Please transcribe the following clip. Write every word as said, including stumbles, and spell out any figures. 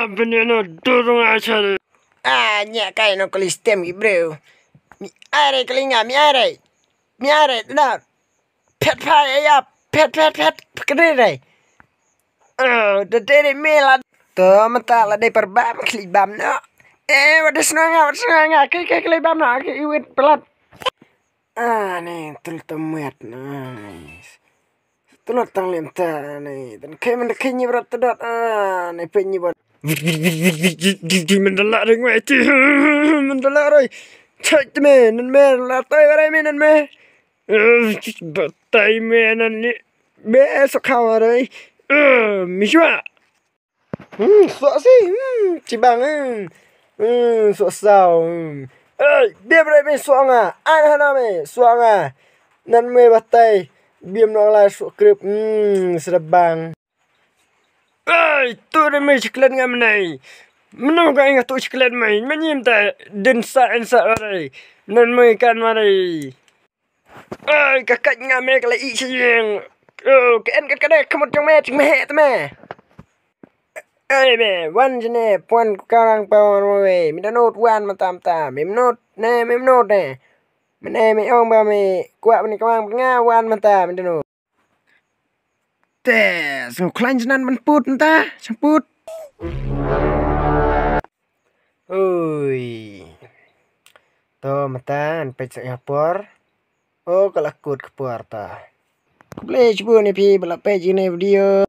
Bini no durung a chale. Ah, nya kai no kali stem ki bro. Mi are kali nga, mi are. Mi are, da. Phet pha ya, phet, phet, phet, kene re. Oh, da dei re me la. To mata la dei par bam, kali bam no. Eh, wada snanga, wada snanga, ke, ke, kali bam no, ke iwit pelat. Ah, ne, tul temet, nice. Tulot tang lem ta, ne, tan kai man da kai nyi brat tedot, ah, ne, pe nyi brat. Vik, vik, vik, vik, vik, vik, vik, vik, vik, men da la re ngwe ti, men da la re. Chak te me, nan me, la tai bare me, nan me. Eh, batai me, nan ni. Be, so khawa re. Eh, mi shwa. Hmm, so si, hmm, chibang, hmm. Hmm, so sao, hmm. Eh, be bre me so nga, an hana me, so nga. Nan me batai, bim no la so krip, hmm, sedabang. Ai, tu de me chiklet nga menai. Meno ka inga tu chiklet mai, menyim ta, din sa en sa warai. Nan me kan warai. Ai, ka kat nga me kala i siyeng. Oh, ka en kat kade, kamut jong me, ching me he te me. Ai, me, wan jene, puan ku karang pa wan we. Mi da not wan mata mata, me not, ne, me not ne. Me ne, me ong ba me, kuak me ne kawang nga wan mata, me da not. Te, sngewkhlaiñ jnan ban put nta, sngewput. Ui. To mata, an peit sa ïa por. O, ka la kut ka por ta. Khublei shibun ïa phi ba la peit ïa kane video.